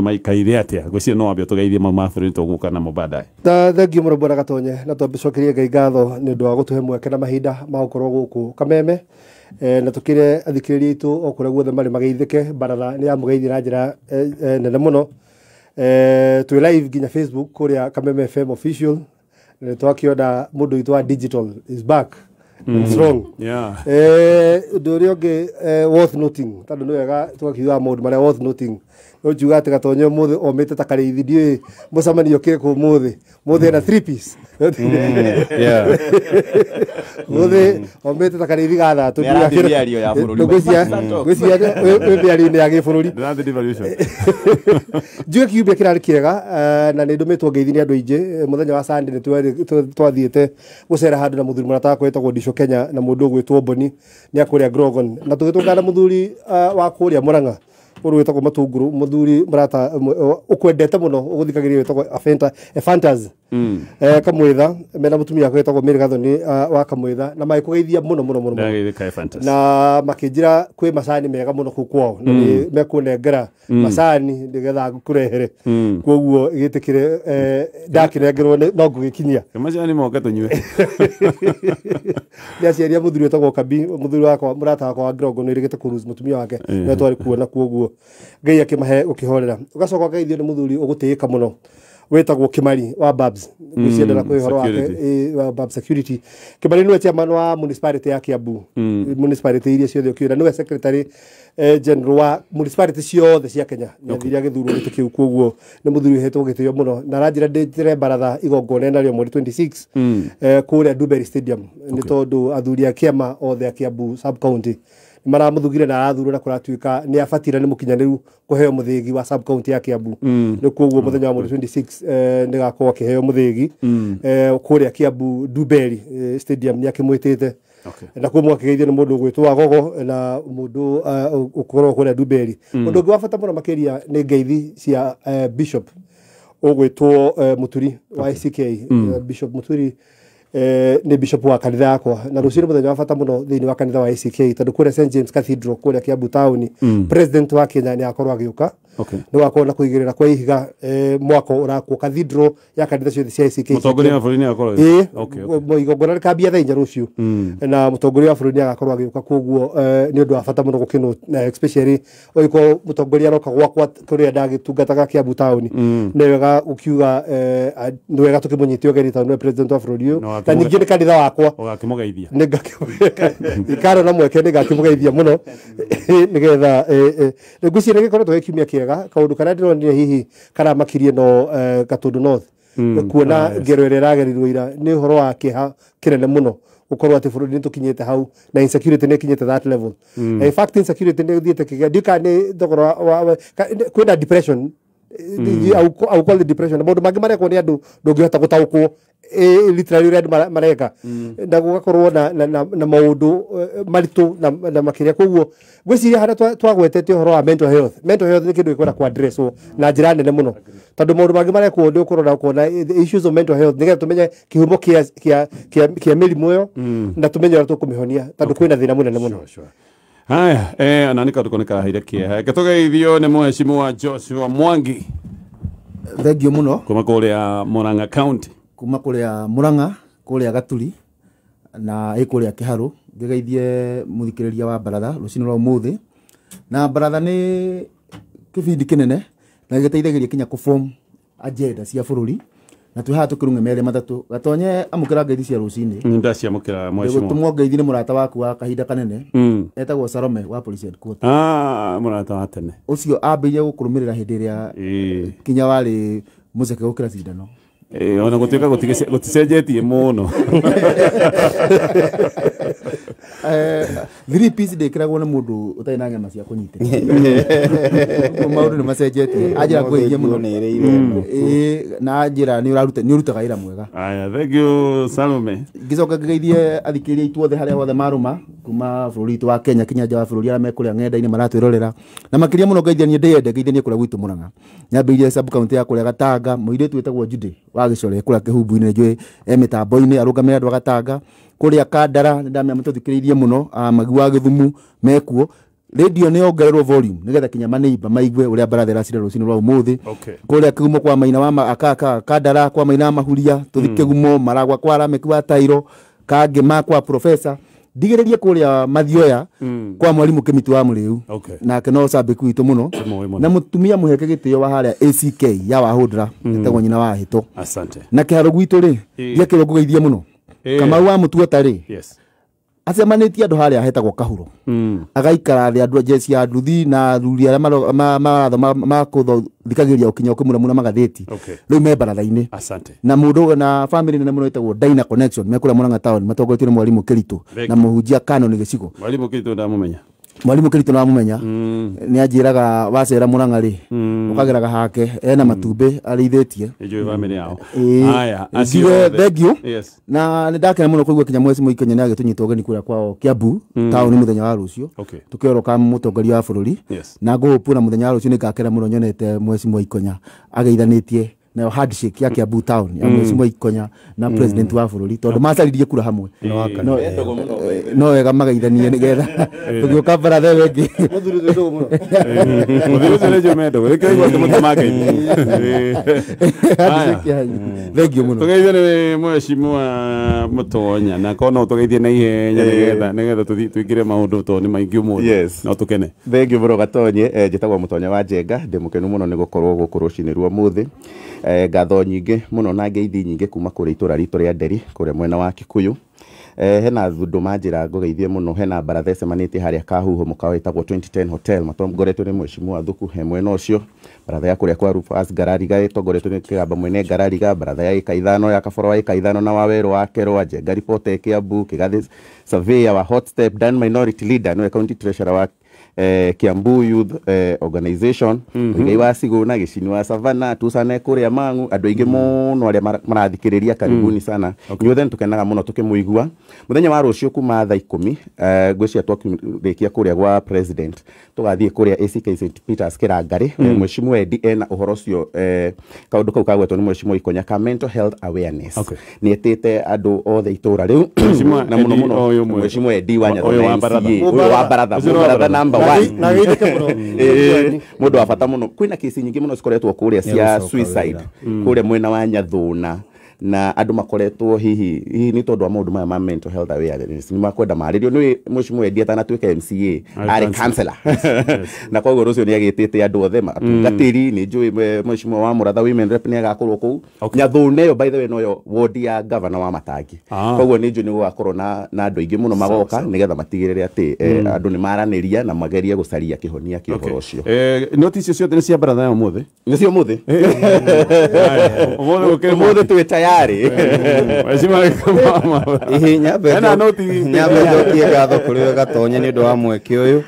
Maikaire atia gwĩciria no wambe ũtũgeithie mau ma bũrũri tũgũka namo baadaye. Ta thengiũ mũno Bwana Gatonye, na twambicokerie Ngai ngatho nĩ ũndũ wa gũtũhe mweke na mahinda ma gũkorwo gũkũ Kameme, na tũkĩre athikĩrĩria aitũ o kũrĩa guothe marĩ mageithĩke. Baratha nĩ yamũgeithia na njĩra nene mũno. Twĩ live nginya Facebook kũrĩa Kameme FM official, na nĩtwakĩona mũndũ witũ wa digital is back and strong. Ũndũ ũrĩa ũngĩ worth noting, tondũ nĩ wega tũgakiuga maũndũ marĩa worth noting, no njuga atĩ Gatonye ũmũthĩ omĩte ta karĩithi, ndiũĩ mũcemanio kĩrĩkũ ũmũthĩ, mũthĩ ena 3 piece. Mũthĩ omĩte ta karĩithi ga thatũ. Nĩ arathiĩ mĩario ya bũrũri. Ngwĩciria wĩ mĩario-inĩ ya gĩbũrũri. Ndĩrathiĩ devolution. Njuge kiumia kĩrarĩ kĩega, na nĩ ndũmĩtwo ngeithi nĩ andũ aingĩ. Mũthenya wa Sunday nĩ twathiĩte gũcera handũ na mũthuri mũrata wakwa wĩtagwo Ndico Kenya na mũndũ ũgwĩtwo Mboni nĩ akũrĩa Grogon, na tũgĩtũngana na mũthuri wa kũrĩa Murang'a ũrĩa wĩtagwo Matunguru, mũthuri mũrata ũkwendete mũno ũgũthikagĩrĩria wĩtagwo Ephantas Kamwitha, mena mũtumia wake wĩtagwo Mary Gathoni wa Kamwitha, na magĩkũgeithia mũno mũno mũno mũno. Ndagĩthĩka Ephantas. Na makĩnjĩra kwĩ macani mega mũno kũu kwao, na nĩ mekũnengera macani nĩgetha ngũrehere, koguo gĩtĩkĩre ndakĩnengerwo no ngũgĩkinyia. Macani moke tũnyue. Nĩ aciari a mũthuri wĩtagwo Kabi, mũthuri wakwa mũrata wakwa wa Ngrongo nĩ ĩrĩgĩte kũruse mũtumia wake, no twarĩ kuona, koguo Ngai akĩmahe gũkĩhorera. Ũgacoka ũkageithio nĩ mũthuri ũgũtĩĩka mũno wĩtagwo Kimari wa Babs, ngwĩciria kwĩ ũhoro wake. Security. Wa Babs Security. Kimari nĩwe chairman wa municipality ya Kiambu, municipality iria ciothe ũkĩũra, nĩwe secretary general wa municipality ciothe cia Kenya, nĩ athire agĩthurwo gĩtĩ kĩu, koguo nĩ mũthuri ũhetwo gĩtĩo mũno, na aranjĩra ndĩnjĩre baratha igongona narĩo mweri 26 kũrĩa Dewberry Stadium, nĩ tondũ athuri a kĩama othe a Kiambu sub county maramuthugire na arathurwo, na kũratuĩka nĩ abatire nĩ mũkinyanĩru kũheo mũthĩgi wa sub county ya Kiambu. Nĩ koguo mũthenya wa mweri 26 nĩ gakorwo akĩheo mũthĩgi kũrĩa Kiambu Dewberry Stadium, nĩ akĩmwĩtĩte. Na kuo mwakĩgeithio nĩ mũndũ ũgwĩtwo Wagogo na mũndũ ũkorwo kũrĩa Dewberry. Ũndũ ũngĩ wa bata mũno makĩria nĩ ngeithi cia bishop ũgwĩtwo Muturi wa ACK. Bishop Muturi nĩ bishop wa kanitha yakwa, na rũciũ nĩ mũthenya wa bata mũno thĩinĩ wa kanitha wa ACK, tondũ kũrĩa St James Cathedral kũrĩa Kiambu town, president wa Kenya nĩ akorwo agĩũka. Nĩ wakorwo na kũigĩrĩra kwa ihiga mwako ũrakwo cathedral ya kanitha ciothe cia ACK. Mũtongoria wa bũrũri nĩ akorwo. Ĩĩ. Okay. Igongona rĩkambia thaa 4 rũciũ, na mũtongoria wa bũrũri nĩ agakorwo agĩũka, koguo nĩ ũndũ wa bata mũno gũkĩnwo, na especially ũgĩkorwo mũtongoria aroka gwakwa kũrĩa ndagĩtungataga Kiambu town, nĩ wega ũkiuga nĩ wega tũkĩmũnyite ũgeni tondũ nĩwe president wa bũrũri ũyũ, No, na ningĩ nĩ kanitha wakwa. Ũgakĩmũgeithia. Nĩngakĩkarwo na mweke nĩngakĩmũgeithia mũno nĩgetha ngwĩciria gĩkoretwo gĩ kiumia kĩega. Kaũndũ karĩa ndĩronire hihi karamakirie no Gatundu North, kuona ngero ĩrĩa ĩragerirwo ira, nĩ ũhoro wa kĩeha kĩnene mũno gũkorwo atĩ bũrũri nĩ tũkinyĩte hau na insecurity nĩ ĩkinyĩte that level. In fact, insecurity nĩ ĩthiĩte kĩgĩa, ndiũĩ kana nĩ thogora kwĩna depression. I will call it depression. Maũndũ mangĩ marekwo nĩ andũ ndũngĩhota gũtaũkwo literally ũrĩa andũ mareka, na gũgakorwo na maũndũ maritũ na makĩria. Koguo ngwĩciria harĩa twagwetete ũhoro wa mental health, mental health nĩ kĩndũ gĩkwenda kũ-addresswo na njĩra nene mũno, tondũ maũndũ mangĩ marekwo nĩ ũkũrora ũkona the issues of mental health, nĩgetha tũmenye kĩhumo kĩa mĩrimũ ĩyo na tũmenye ũrĩa tũkũmĩhonia, tondũ kwĩna thĩna mũnene mũno. Sure. Haya, na nĩ kaũndũ nĩ kĩeha. Reke tũgeithio nĩ mheshimiwa Joshua Mwangi. Thengiũ mũno. Kuma kũrĩa Murang'a County. Kuma kũrĩa Murang'a, kũrĩa Gaturi na ĩ kũrĩa Kĩharũ, ngĩgeithie mũthikĩrĩria wa baratha rũcinĩ rwa ũmũthĩ. Na baratha nĩ kĩbindi kĩnene na gĩteithagĩrĩria kinya kũ-form agenda cia bũrũri, na twĩ haha tũkĩrung'e merĩ matatũ. Gatonye, amũkĩra ngeithi cia rũcinĩ. Ndaciamũkĩra, mheshimiwa. Gũtũmwo ngeithi nĩ mũrata waku wa kahinda kanene etagwo Salome wa Police Headquarters. Ah, mũrata wa tene. Ũcio ambĩrĩrie gũkũrũmĩrĩra hĩndĩ ĩrĩa kinya warĩ mũceke gũkĩra cindano. Ona gũtuĩka gũticenjetie mũno. Three piece ndĩkĩragwo nĩ mũndũ ũtarĩ na nyama cia kũnyitĩra. Ũguo maũndũ nĩ macenjetie. Anjĩra ngũgeithie mũno. Nĩ ĩrĩire ĩno. Ĩĩ, na anjĩra nĩ ũrutaga wĩra mwega. Aya, thank you, Salome. Ngĩcoka ngĩgeithie athikĩrĩria aitũ othe harĩa hothe marũma kuma bũrũri witũ wa Kenya kinya nja wa bũrũri, arĩa me kũrĩa ng'enda-inĩ maratwĩrorera, na makĩria mũno ngeithanie ndĩyende ngeithanie kũrĩa gwitũ Mũrang'a, nyambĩrĩrie sub county ya kũrĩa Gatanga, mũirĩtu wĩtagwo Judy wa Gĩcore kũrĩa Kĩhumbu-inĩ, njũĩ e mĩtambo-inĩ arũgamĩrĩre andũ a Gatanga. Kũrĩa Kandara nĩ ndamenya mũtũthikĩrĩirie mũno, Magi wa Gĩthumu mekuo. Radio nĩ yongererwo volume nĩgetha kinya maneiba maigue ũrĩa baratha ĩracira rũcinĩ rwa ũmũthĩ. Kũrĩa kĩgumo kwa maina wa akaka kandara kwa maina wa mahuria tũthi kĩgumo maragwa kwa Rameki wa Tairo kangĩma kwa professor ndigĩrĩrie kũrĩa Mathioya kwa mwarimu Kĩmiti wa Mũrĩu. Nake no cambĩki witũ mũno na mũtumia mũheke gĩtĩo wa harĩa ACK ya Wahũndra ĩtagwo nyina wa Hĩto. Asante. Na kĩharo gwitũ rĩ gĩakĩrwo ngũgeithie mũno Kamau wa Mũtuota rĩ acemanĩtie andũ harĩa hetagwo Kahuro agaikara thĩ andũ jeci ya nduthi na athuri arĩa marathoma makũthikagĩria ũkinya ũkĩmuramura magathĩti rĩu me baratha-inĩ. Asante. Na mũndũ na family nene mũno ĩtagwo Dyna Connection me kũrĩa Murang'a town matongoretio nĩ mwarimũ Kĩritũ na mũhunjia Canon gĩcigo. Mwarimũ Kĩritũ ndamũmenya. Mwarimu Kĩritũ namũmenya nĩ anjĩraga wacera Murang'a rĩ ũkageraga hake ena matumbĩ arĩithĩtie. Nĩnjũĩ family yao. Haya, acio thank you. Na nĩ ndakena mũno kũigua kinya mweci Mũikenya nĩ agĩtũnyita ũgeni kũrĩa kwao Kiambu taũni mũthenya wa rũciũ tũkĩoroka mũtongoria wa bũrũri na ngũhũpũ na mũthenya wa rũciũ nĩ ngakena mũno nyonete mweci Mũikonya ageithanĩtie nayo handshake ya Kiambu town ya mweci Mũikonya na president wa bũrũri tondũ macaririe kura hamwe no wega magaithanie nĩgetha tũgĩũka baratha ĩyo ĩngĩ. Mũthuri ũcio mũno. Mũthuri ũcio nĩ njũĩ mendagwo rĩkĩo igua tũmũtũmangeithie. Thank you mũno. Tũgeithie nĩ mheshimiwa Mũtonya na korwo no tũgeithie na ihenya nĩgetha tũthiĩ tũingĩre maũndũ tondũ nĩ maingĩ ũmũthĩ no tũkene. Thank you mũno Gatonye. Njĩtagwo Mũtonya wa Njenga, ndĩ mũkenu mũno nĩ gũkorwo gũkũ rũcinĩ rwa ũmũthĩ. Ngatho nyingĩ mũno na ngeithi nyingĩ kuma kũrĩ itũra ritũ rĩa Nderi kũrĩa mwena wa Kikuyu. Hena thundu manjĩra ngũgeithie mũno, hena baratha ĩcemanĩtie harĩa Kahuho mũkawa ĩtagwo 2010 Hotel matongoretio nĩ mheshimiwa Thuku he mwena ũcio, baratha ya kũrĩa kwa Rufus Ngarariga ĩtongoretio nĩ Kĩgamba mwene Ngarariga, baratha ya ĩka ithano ya Kaboro wa ĩka ithano na Wawerũ wa Kerwa, Njenga Reporter Kiambu, Kĩgathĩ Surveyor wa Hot Step, Dan Minority Leader nĩwe County Treasurer wa Kiambu Youth Organization, Muigai wa Siguna, Gĩcini wa Savana, Tusane kũrĩa Mang'u, andũ aingĩ mũno arĩa marathikĩrĩria karibuni sana. Inyuothe nĩtũkenaga mũno tũkĩmũigua. Mũthenya wa rũciũ kuma thaa 10 ngwĩciria twakĩrĩkia kũrĩa gwa president tũgathiĩ kũrĩa ACK St Peters Kĩrangarĩ. Mheshimiwa Eddie ena ũhoro ũcio kaũndũ kau kagwetwo nĩ mheshimiwa Ikonya ka mental health awareness. Nĩ etĩte andũ othe itũra rĩu na mũno mũno mheshimiwa Eddie wa Nyathuna MCA ũyũ wa baratha baratha number 1 mũndũ wa bata mũno. Kwĩna kesi nyingĩ mũno cikoretwo kũrĩa cia suicide kũrĩa mwena wa Nyathuna na andũ makoretwo hihi nĩ tondũ wa maũndũ maya ma mental health awareness nĩ makwenda marĩrio. Nĩ mheshimiwa Eddie atanatuĩka MCA arĩ councillor na koguo rũciũ nĩ agĩtĩte andũ othe atungatĩri. Nĩ njũĩ mheshimiwa wa Mũratha women rep nĩ agakorwo kũu Nyathuna ĩyo by the way noyo ward ya governor wa Matangi, koguo nĩ njũĩ nĩ gũgakorwo na andũ aingĩ mũno magoka nĩgetha matigĩrĩre atĩ andũ nĩ maranĩria na magerie gũcaria kĩhonia kĩa ũhoro ũcio. Noti icio ciothe nĩ cia baratha ya ũmũthĩ? Nĩ cia ũmũthĩ. Ũmũthĩ twĩ tayari. Nyambe njokie ngatho kũrĩ we Gatonye nĩ ũndũ wa mweke ũyũ,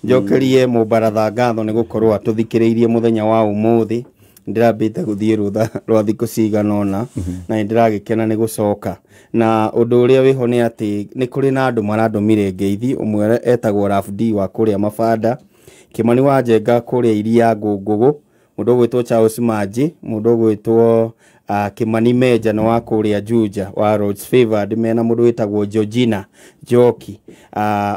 njokerie mũbaratha ngatho nĩ gũkorwo atũthikĩrĩirie mũthenya wa ũmũthĩ. Ndĩrambĩte gũthiĩ rũtha rwa thikũ cigana ũna na nĩndĩragĩkena nĩ gũcoka. Na ũndũ ũrĩa wĩho nĩ atĩ nĩ kũrĩ na andũ marandũmire ngeithi. Ũmwe etagwo Raf D wa kũrĩa Mabanda, Kĩmani wa Njenga kũrĩa Iria Ngũngũgũ, mũndũ ũgwĩtwo Charles Manji, mũndũ ũgwĩtwo Kĩmani Menja nĩ wa kũrĩa Juja wa Roads Favored, mena mũndũ wĩtagwo Georgina Njoki.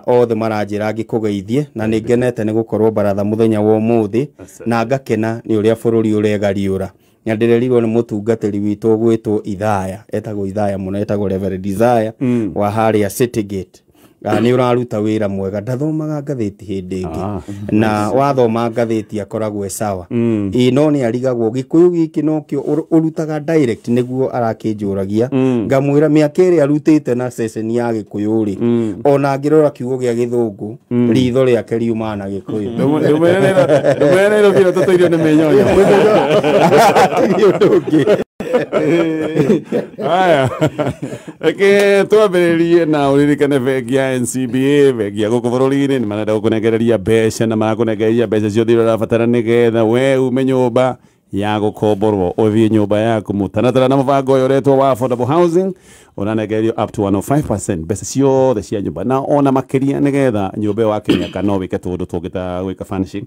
Othe maranjĩra ngĩkũgeithie na nĩ ngenete nĩ gũkorwo baratha mũthenya wa ũmũthĩ na ngakena nĩ ũrĩa bũrũri ũregariũra. Na ndĩrerirwo nĩ mũtungatĩri witũ ũgwĩtwo Ithaya, etagwo Ithaya mũno, etagwo Reverend Isaiah wa harĩa City Gate. Nĩ ũraruta wĩra mwega, ndathomaga ngathĩti hĩndĩ ĩngĩ na wathoma ngathĩti akoragwo e sawa. Ĩ no nĩ arigagwo Gĩkũyũ gĩkĩ nokĩo ũrutaga direct nĩguo arakĩnjũragia ngamwĩra mĩaka ĩrĩa arutĩte na ceceni ya Gĩkũyũ rĩ, ona angĩrora kiugo gĩa Gĩthũngũ ritho rĩake riumaga na Gĩkũyũ. Ndũmere Nairobi ĩno tũtũirio nĩ mĩnyonyo. Hatirĩ ũndũ ũngĩ. Haya, reke twambĩrĩrie na ũririkane bengi ya NCBA, bengi ya gũkũ bũrũri-inĩ nĩ marenda gũkũnengereria mbeca na marakũnengereria mbeca ciothe iria ũrabatara nĩgetha we ume nyũmba ya gũkomborwo ũthiĩ nyũmba yaku. Mũtaratara na mũbango ũyũ ũretwo wa affordable housing ũranengererio up to 105% mbeca ciothe cia nyũmba na ona makĩria nĩgetha nyũmba ĩyo wakĩmĩaka no wĩke tũũndũ tũngĩ ta gwĩka furnishing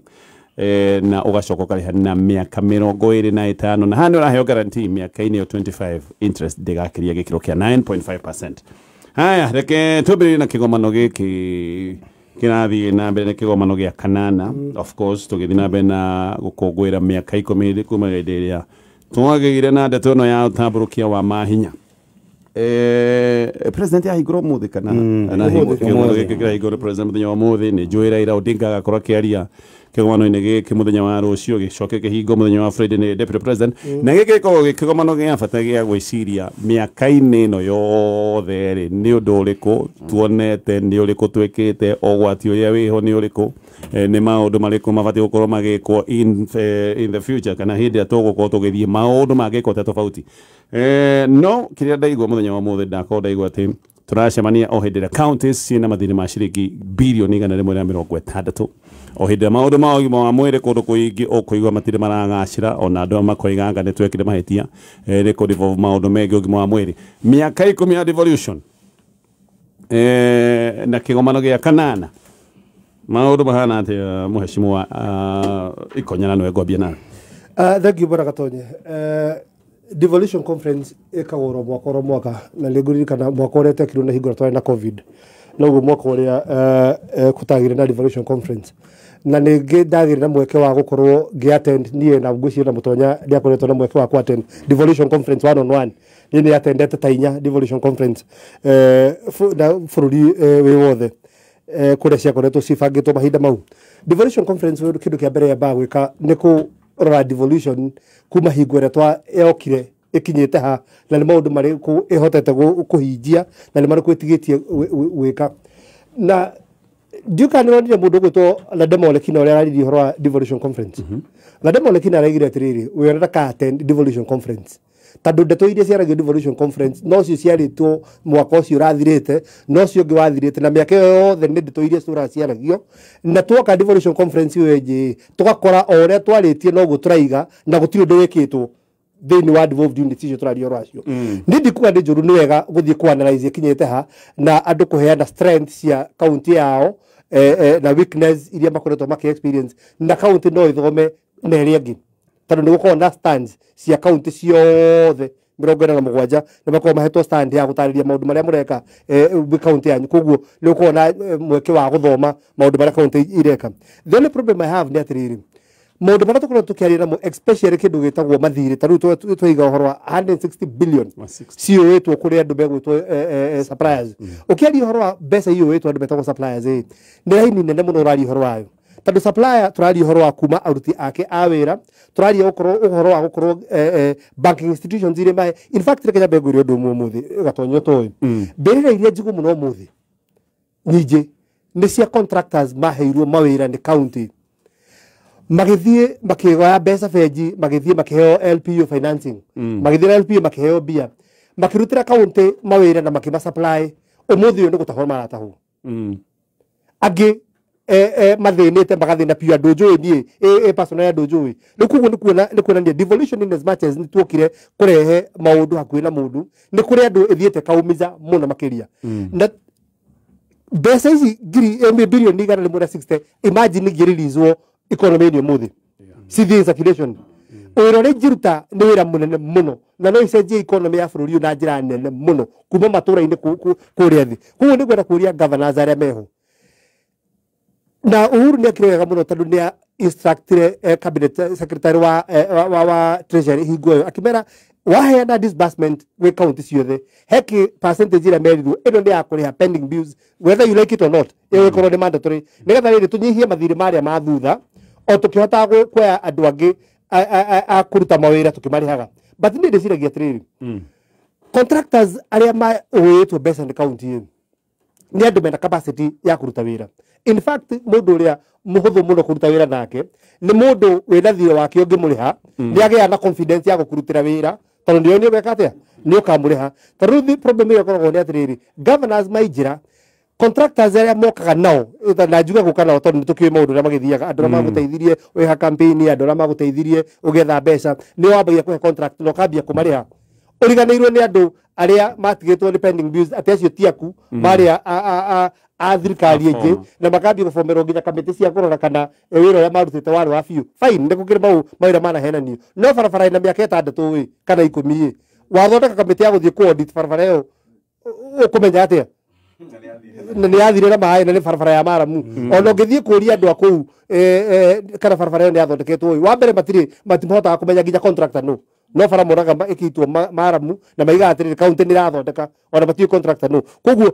na ũgacoka ũkarĩha na mĩaka 25 na haha nĩ ũraheo guarantee mĩaka-inĩ ĩyo 25 interest ndĩgakĩria gĩkĩro kĩa 9.5%. Haya, reke twambĩrĩrie na kĩgomano gĩkĩ Kĩrathiĩ na mbere nĩ kĩgomano gĩa kanana, of course tũgĩthiĩ na mbere na gũkũngũĩra mĩaka 10 kuma hĩndĩ ĩrĩa twagĩire na ndeto ĩno ya ũtambũrũkia wa mahinya. President ahingũra ũmũthĩ kana kĩgomano gĩkĩ kĩrahingũrwo president mũthenya wa ũmũthĩ. Nĩ njũĩ Raila Odinga agakorwo akĩaria kĩgomano-inĩ gĩkĩ mũthenya wa rũciũ, gĩcoke kĩhingo mũthenya wa Friday nĩ deputy president. Na gĩkĩ gĩkoragwo gĩ kĩgomano gĩa bata gĩa gwĩciria mĩaka-inĩ ĩno yothe rĩ, nĩ ũndũ ũrĩkũ tuonete, nĩ ũrĩkũ twĩkĩte, ũgwati ũrĩa wĩho nĩ ũrĩkũ, nĩ maũndũ marĩkũ mabatiĩ gũkorwo magĩkwo in the future, kana hĩndĩ ĩrĩa tũgũkorwo tũgĩthiĩ maũndũ mangĩkwo ta tofauti. No kĩrĩa ndaigua mũthenya wa ũmũthĩ, ndakorwo ndaigua atĩ tũracemania o hĩndĩ ĩrĩa counties ciĩna mathirĩ ma ciringi birioni 160, o hĩndĩ ĩrĩa maũndũ ma ũgima wa mwĩrĩ kũndũ kũingĩ ũkũigua matirĩ maragacĩra, ona andũ makoiga anga nĩ twekire mahĩtia nĩ kũ devolve maũndũ megiĩ ũgima wa mwĩrĩ. Mĩaka 10 ya devolution na kĩgomano gĩa kanana, maũndũ mahana atĩa mũheshimiwa Ikonya, na nĩwe ngwambia nawe? Thank you, Bwana Gatonye. Devolution conference ĩkagwo oro mwaka oro mwaka, na nĩ ngũririkana mwaka ũrĩa twekirwo na hingo ĩrĩa twarĩ na COVID, noguo mwaka ũrĩa kũtagĩire na devolution conference, na ningĩ ndagĩire na mweke wa gũkorwo ngĩ attend niĩ, na ngwĩciria na Mũtonya ndiakoretwo na mweke wa ku attend devolution conference one on one. Niĩ nĩ attendete ta 4 devolution conference na bũrũri wĩ wothe kũrĩa ciakoretwo cibangĩtwo mahinda mau. Devolution conference, kĩndũ kĩa mbere yambaga gwĩka nĩ kũrora devolution kuma hingo ĩrĩa twa yokire ĩkinyĩte ha, na nĩ maũndũ marĩkũ ĩhotete kũhingia, na nĩ marĩkũ ĩtigĩtie gwĩka. Na ndiũ kana nĩwonire mũndũ ũgwĩtwo Ladema Olekina ũrĩa araririe ũhoro wa devolution conference. Ladema Olekina araigire atĩrĩrĩ, we ndaka attend devolution conference tondũ ndeto iria ciaragio devolution conference no cio ciarĩtwo mwaka ũcio ũrathirĩte, no cio ũngĩ wathirĩte, na mĩaka ĩyo yothe nĩ ndeto iria citũraga ciaragio. Na twoka devolution conference ĩyo ĩngĩ, tũgakora o ũrĩa twarĩtie noguo tũraiga, na gũtirĩ ũndũ wĩkĩtwo thĩinĩ wa devolved units icio tũraria ũhoro wacio. Niĩ ndikuga nĩ njũru, nĩ wega gũthiĩ kũ analyze ĩkinyĩte ha, na andũ kũheana strength cia kaunti yao na weakness iria makoretwo makĩ experience, na kaunti no ĩthome na ĩrĩa ĩngĩ, tondũ nĩ gũkoragwo na stands cia kaunti ciothe 47, nĩ makoragwo mahetwo stand ya gũtarĩria maũndũ marĩa mũreka gwĩ kaunti yanyu. Koguo nĩ gũkoragwo na mweke wa gũthoma maũndũ marĩa kaunti ireka. The only problem I have nĩ atĩrĩrĩ, maũndũ marĩa tũkoretwo tũkĩaria namo, especially kĩndũ gĩtagwo mathirĩ, ta rĩu twaiga ũhoro wa 160 billion ciũĩtwo kũrĩ andũ megwĩtwo suppliers. Ũkĩaria ũhoro wa mbeca iũĩtwo andũ metagwo suppliers, nĩ raini nene mũno ũraria ũhoro wayo, tondũ supplier tũraria ũhoro wa kuma aruti ake a wĩra, tũraria gũkorwo ũhoro wa gũkorwo banking institutions irĩ maĩ. In fact, reke nyambe ngwĩre ũndũ ũmwe ũmũthĩ, Gatonyo, tũĩ mbĩrĩra iria njigũ mũno ũmũthĩ nyingĩ nĩ cia contractors maheirwo mawĩra nĩ county, magĩthiĩ makĩgoya mbeca bengi, magĩthiĩ makĩheo LPO financing, magĩthiĩ na LPO makĩheo mbia, makĩrutĩra county mawĩra na makĩma supply. Ũmũthĩ ũyũ nĩ gũtahwo maratahwo, angĩ mathĩnĩte magathĩna piũ, andũ njũĩ niĩ personal, andũ njũĩ. Rĩu koguo nĩ kuona nĩ kuonania devolution, in as much as nĩ tuokire kũrehe maũndũ hakuhĩ na mũndũ, nĩ kũrĩ andũ ĩthiĩte kaumiza mũno makĩria. Na mbeca ici ngiri birioni 160, imagine ingĩreleaswo economy-inĩ ũmũthĩ, cithiĩ in circulation, wĩra ũrĩa ingĩruta nĩ wĩra mũnene mũno, na no icenjie economy ya bũrũri ũyũ na njĩra nene mũno kuma matũra-inĩ kũrĩa thĩ. Koguo nĩ ngwenda kũria governors arĩa meho, na Uhuru nĩ ekire wega mũno tondũ nĩ instructire cabinet secretary wa treasury hingo ĩyo, akĩmera waheana disbursement gwĩ county ciothe, he kĩ percentage ĩrĩa merirwo ĩno nĩ ya kũrĩha pending bills, whether you like it or not, ĩyo ĩkorwo nĩ mandatory, nĩgetha rĩrĩ tũnyihie mathirĩ marĩa ma thutha o tũkĩhotaga kuoya andũ angĩ a kũruta mawĩra tũkĩmarĩhaga. But niĩ ndĩciragia atĩrĩrĩ, contractors arĩa maũĩtwo mbeca nĩ county ĩyo nĩ andũ mena capacity ya kũruta wĩra. In fact, mũndũ ũrĩa mũhũthũ mũno kũruta wĩra nake nĩ mũndũ wĩna thirĩ wake ũngĩmũrĩha, nĩ agĩaga na confidence ya gũkũrutĩra wĩra, tondũ nĩo nĩ ũgeka atĩa, nĩ ũkamũrĩha. Tondũ rĩu problem ĩrĩa ĩkoragwo nĩ atĩrĩrĩ, governors mainjĩra contractors arĩa mokaga nao, na njuge gũka nao tondũ nĩ tũkĩũĩ maũndũ ũrĩa magĩthiaga, andũ arĩa magũteithirie wĩha campaign, andũ arĩa magũteithirie ũgĩetha mbeca, nĩo wambagia kũhe contract na ũkambia kũmarĩha, ũriganĩirwo nĩ andũ arĩa matigĩtwo nĩ pending bills, atĩ acio ti aku, marĩa a thirikari ĩngĩ, na makambia gũbomerwo nginya kamĩtĩ cia kũrora kana wĩra ũrĩa marutĩte warĩ wa biũ. Fine, nĩ gũkĩrĩ mau mawĩra manahenanio, no barabara ĩna mĩaka 6 ĩ kana 10 ĩ, wathondeka kamĩtĩ ya gũthiĩ kũ audit barabara ĩyo, ũkũmenya atĩa? Na nĩ yathire na maĩ na nĩ barabara ya maramu. Ona ũngĩthiĩ kũria andũ a kũu kana barabara ĩyo nĩ yathondeketwo ĩ, wa mbere matirĩ matihotaga kũmenya nginya contractor no no bara monaga ĩkĩitwo maramu na maigaga atĩrĩrĩ kaunti nĩ ĩrathondeka ona matiũĩ contractor no. Koguo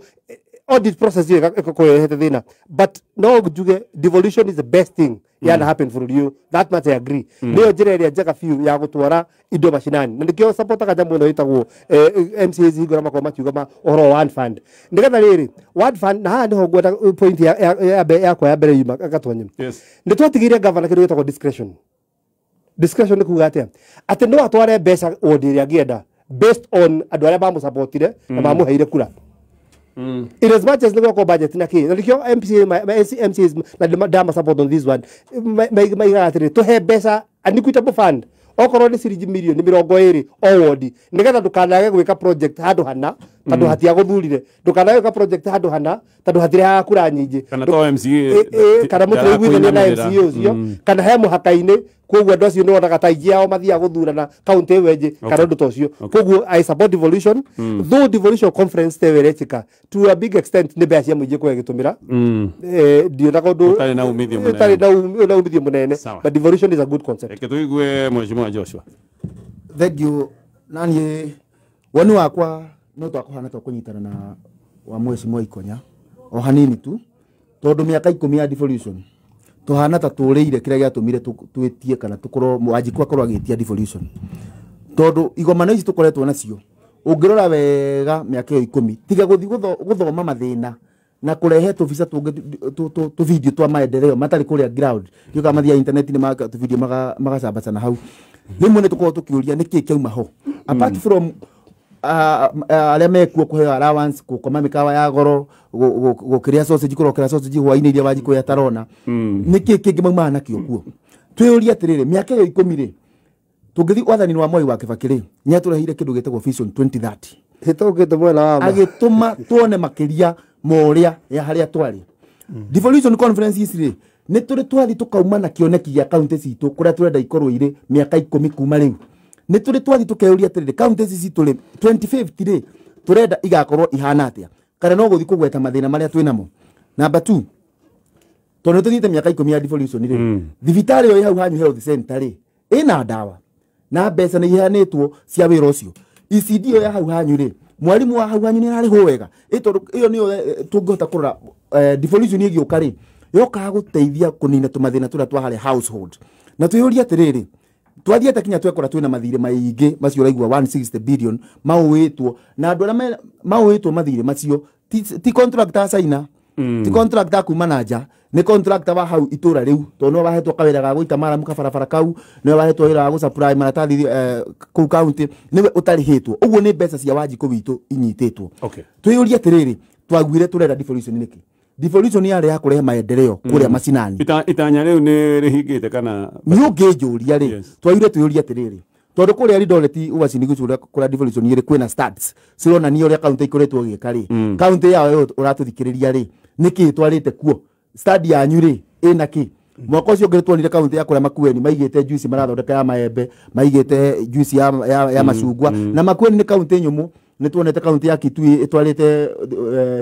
audit process ĩyo ĩgakorwo ĩrehete thĩna, but no njuge devolution is the best thing yana happen bũrũri ũyũ, that much I agree. Nĩyo njĩra ĩrĩa njega biũ ya gũtwara indo macinani, na nĩkĩo supportaga nyamũ ĩno ĩtagwo MCAs hingo ĩrĩa makoragwo makiuga ũhoro wa one fund, nĩgetha rĩrĩ one fund, na haha nĩho ngwenda point yakwa ya mbere yuma Gatonye. Yes. Nĩ twatigĩire governor kĩndũ gĩtagwo discretion. Discretion nĩ kuga atĩa? Atĩ no atware mbeca ward ĩrĩa angĩenda based on andũ arĩa mamũsupportire na mamũheire kura. In as much as nĩgwakwo budget na kĩ, na nĩkĩo MCA MCAs na ndama support on this one, maigaga atĩrĩ tũhe mbeca an equitable fund, okorwo nĩ ciringi mirioni 20 o ward, nĩgetha ndũkanage gwĩka project handũ hana tondũ hatiagũthurire, ndũkanage gwĩka project handũ hana tondũ hatirehaga kura nyingĩ. Kana to MCA kana mũtiraiguithania na MCA ũcio, kana he mũhaka-inĩ, koguo andũ acio nĩwonaga ta aingĩ ao mathiaga gũthurana kaunti ĩyo ĩngĩ kana ũndũ ta ũcio. Koguo I support devolution, though devolution conference te ĩrekĩka to a big extent nĩ mbeca cia mũingĩ kũrĩa ĩgĩtũmĩra. Ndionaga ũndũ Ũtarĩ na umithio mũnene. Ũtarĩ na umithio mũnene. Sawa. But devolution is a good concept. Reke tũigue Mheshimiwa Joshua. Thank you. Naniĩ woni wakwa no twakũhana twakũnyitana na wa Mheshimiwa Ikonya o hanini tu, tondũ mĩaka 10 ya devolution tũhana ta tũrĩire kĩrĩa gĩatũmire twĩtie kana tũkorwo Wanjikũ akorwo agĩtia devolution, tondũ igomano ici tũkoretwo nacio ũngĩrora wega mĩaka ĩyo 10 tiga gũthiĩ gũthoma mathĩna na kũrehe tũbica tũngĩ tũvideo twa maendeleo matarĩ kũrĩa ground, ndiũkaga mathiaga internet-inĩ tũvideo magacambacana hau. Rĩmwe nĩ tũkoragwo tũkĩũria nĩkĩĩ kĩauma ho apart from arĩa mekuo kũheo allowance, gũkoma mĩkawa ya goro, gũkĩrĩa sausage, kũrokera sausage hwaĩ-inĩ iria Wanjikũ atarona, nĩkĩĩ kĩngĩ maumaga nakĩo kuo? Twĩyũrie atĩrĩrĩ, mĩaka ĩyo 10 rĩ, tũngĩthiĩ wathani-inĩ wa Moi wa Kibaki rĩ, nĩ atũreheire kĩndũ gĩtagwo Vision 2030. Hĩtũkĩte mwena wa ma. Agĩtũma tuone makĩria ma ũrĩa ya harĩa twarĩ. Devolution conference ici rĩ, nĩ tũrĩ twathiĩ tũkauma na kĩoneki gĩa kaunti citũ kũrĩa tũrenda ikorwo irĩ mĩaka 10 kuma rĩu. Nĩ tũrĩ twathiĩ tũkeyũria atĩrĩrĩ, kaunti ici citũ rĩ, 2050 rĩ, tũrenda igakorwo ihana atĩa? Kana no gũthiĩ kũgweta mathĩna marĩa twĩ namo. Number 2, tondũ nĩ tũthiĩte mĩaka 10 ya devolution rĩ, thibitarĩ ĩyo ĩ hau hanyu health center rĩ, ĩna ndawa na mbeca nĩ iheanĩtwo cia wĩra ũcio. ECD ĩyo ya hau hanyu rĩ, mwarimu wa hau hanyu nĩ ararĩhwo wega. Ĩ tondũ ĩyo nĩyo tũngĩhota kũrora devolution ĩgĩũka rĩ, yokaga gũteithia kũnina tũmathĩna tũrĩa twa harĩa household. Na twĩyũrie atĩrĩrĩ, twathiĩte kinya twekora twĩna mathirĩ maingĩ macio ũraigua 160 billion maũĩtwo, na andũ arĩa maũĩtwo mathirĩ macio ti contractor China, ti contractor kuma na nja, nĩ contractor wa hau itũra rĩu, tondũ nĩwe wahetwo kawĩra ga gũita maramu kabarabara kau, nĩwe wahetwo wĩra wa gũsupply maratathi kũu county, nĩwe ũtarĩhĩtwo. Ũguo nĩ mbeca cia Wanjikũ witũ inyitĩtwo. Twĩyũrie atĩrĩrĩ, twaguire tũrenda devolution nĩkĩ? Devolution yarĩ ya kũrehe maendeleo kũrĩa macinani. Itanya rĩu nĩ rĩhingĩte kana nĩ ũngĩnjũria rĩ, twaire twĩyũrie atĩrĩrĩ, tondũ kũrĩa Eldoret Uasin Gishu kũrĩa devolution ĩrĩ kwĩna stats cironania ũrĩa county ikoretwo ĩgĩka rĩ, county yao ĩyo ũratũthikĩrĩria rĩ, nĩkĩĩ twarĩte kuo? Stadi yanyu rĩ, ĩna kĩ? Mwaka ũcio ũngĩ tuonire kaunti ya kũrĩa Makueni maigĩte juice marathondeka ya maembe, maigĩte juice ya macungwa, na Makueni nĩ kaunti nyũmũ. Nĩ tuonete kaunti ya Kitui ĩtwarĩte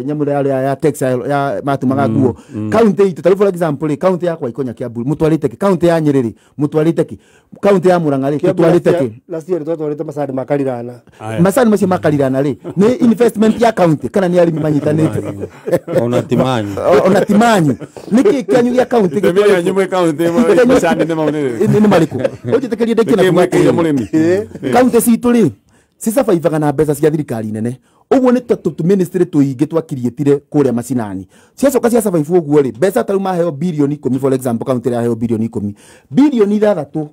nyamũ ĩrĩa ya textile ya matumaga nguo. Kaunti itũ, tarĩu for example rĩ, kaunti yakwa Ikonya Kiambu mũtwarĩte kĩ? Kaunti ya Nyĩrĩ rĩ, mũtwarĩte kĩ? Kaunti ya Murang'a rĩ, tũtwarĩte kĩ? Last year twatwarĩte macani ma Karirana. Macani macio ma Karirana rĩ, nĩ investment ya kaunti kana nĩ arĩmi manyitanĩte? Ona ti manyu. Ona ti manyu. Nĩkĩ kĩanyu gĩa kaunti gĩtwarĩte? Nyumwe kaunti macani nĩ maunĩrĩre. Nĩ marĩkũ? Ũnjĩtĩkĩrie ndĩkie na kuma mũrĩmi. Kaunti citũ rĩ, cicabaibaga na mbeca cia thirikari nene. Ũguo nĩ tũ ministry tũingĩ twakiriĩtire kũrĩa macinani. Ciacoka ciacabaibu ũguo rĩ, mbeca ta rĩu maheo bilioni 10 for example, kaunti ĩrĩa yaheo bilioni 10. Bilioni 6